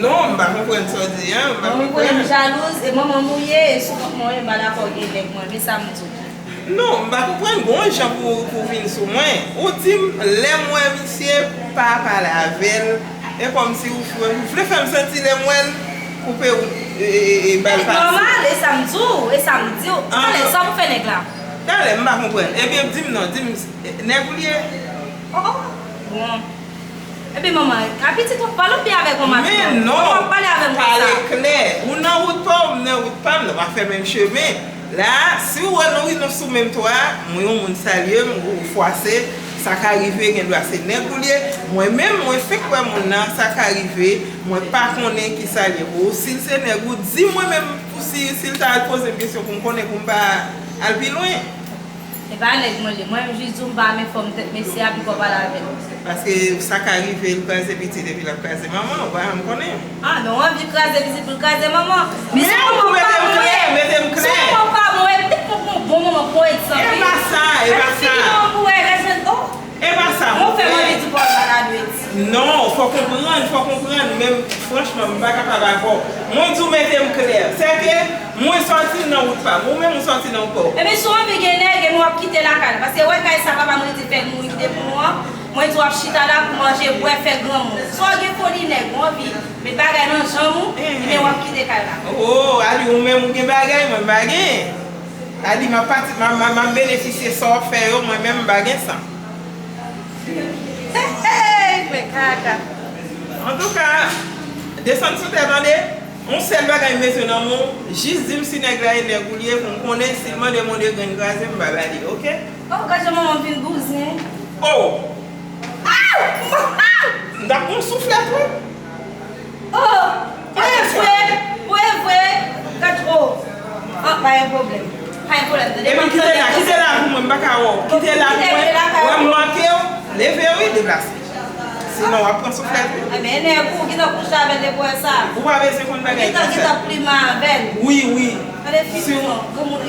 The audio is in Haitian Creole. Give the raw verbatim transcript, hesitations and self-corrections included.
Non, m pa konprann sa w di an, m pa konprann. Mwen, mwen jalouz, e manman m ou ye, e sou kont mwen, m pa dakò gen nèg mwen, men sa m di w. Non, m pa konprann, gon jan pou, pou vin sou mwen. Ou di m, lè m wè misye, pa pale avè l. E kòmsi ou, ou vle fè m santi lè m wè l, koupe wout, e, e, e, ba l pase. Nòmal, e sa m di w, e sa m di w. Talè, sa w pou fè nèg la? Talè, m pa konprann. Ebyen, di m non, di m, nèg ou l ye? Oh, oh, bon. Epi manman, a pitit ou pale w byen avèk manman. Men non, pale klè. Ou nan wout pa w, m nan wout pa m, nou pa fè menm chemen. La, si w wè nou, nou sou menm twa, mwen yon moun salye m, ou fwase, sa ka rive, gen dwa se nèg ou l ye. Mwen menm, mwen fenk wè moun nan, sa ka rive, mwen pa konnen ki sa l ye pou ou. Si l se nèg ou, di mwen menm pou si, si l ta poze m kesyon pou m konnen pou m pa al pi lwen. E pa nèg mwen li ye. Mwen menm jis di w m pa renmen fòm tèt mesye a, pifò pale avè l. Paske sa ka rive, l kraze pitit epi l ap kraze manman, ou pa janm konnen. Ah, men w anvi kraze pitit pou l kraze manman. Men si manman pa mwen, mete m klè, mete m klè. Si manman pa mwen, mete m bon manman pou egzanp. E pa sa, e pa sa. Fini manman pou wè, rès, oh. E pa sa. Mwen fè mwen anvi di pawòl pa ta dwe di. Non, fò konprann, fò konprann. Men franchman, m pa kapab avè w. Mwen di w mete m klè. Sèke mwen sòti nan wout pa m, ou menm ou sòti nan wout pa w. Ebyen, si w anvi gen nèg, ebyen w ap kite lakay la. Paske wè kay sa papa m rete fè nou kite pou nou an, mwen di w ap chita la pou manje, bwè, fè granmoun. Si w gen foli nèg, ou anvi met bagay nan janm ou, ebyen w ap kite kay la. Oh, a di ou menm ou gen bagay, mwen m pa gen. A di m ap pati, m ap, m ap, m ap benefisye sa w ap fè yo, mwen menm m pa gen sa. Hey, hey, men kaka. Antouka, desann sou tè, tande. Yon sèl bagay m bezwen nan men w, jis di m si nèg la e nèg ou l ye, pou m konnen, si l mande m yon de grenn kraze, m pa ba li, oke? Oh, gad jan manman m vin bouzen. Oh! Ah! Ah! M t ap pran souflèt, wi. Oh! Pou e vre, pou e vre. Gad, oh! Ah, pa gen pwoblèm. Pa gen pwoblèm, tande. Epi kite la, kite la pou mwen, m pa ka wè w. Kite la pou mwen, wè m manke w, leve wi, deplase. Sinon, w ap pran souflèt wi. Ebyen, nèg ou gentan kouche avè l depi w wè sa. Ou pa bezwen konn bagay konsa. Gentan, gentan plimen avè l. Wi, wi. Gade figi w non, granmoun.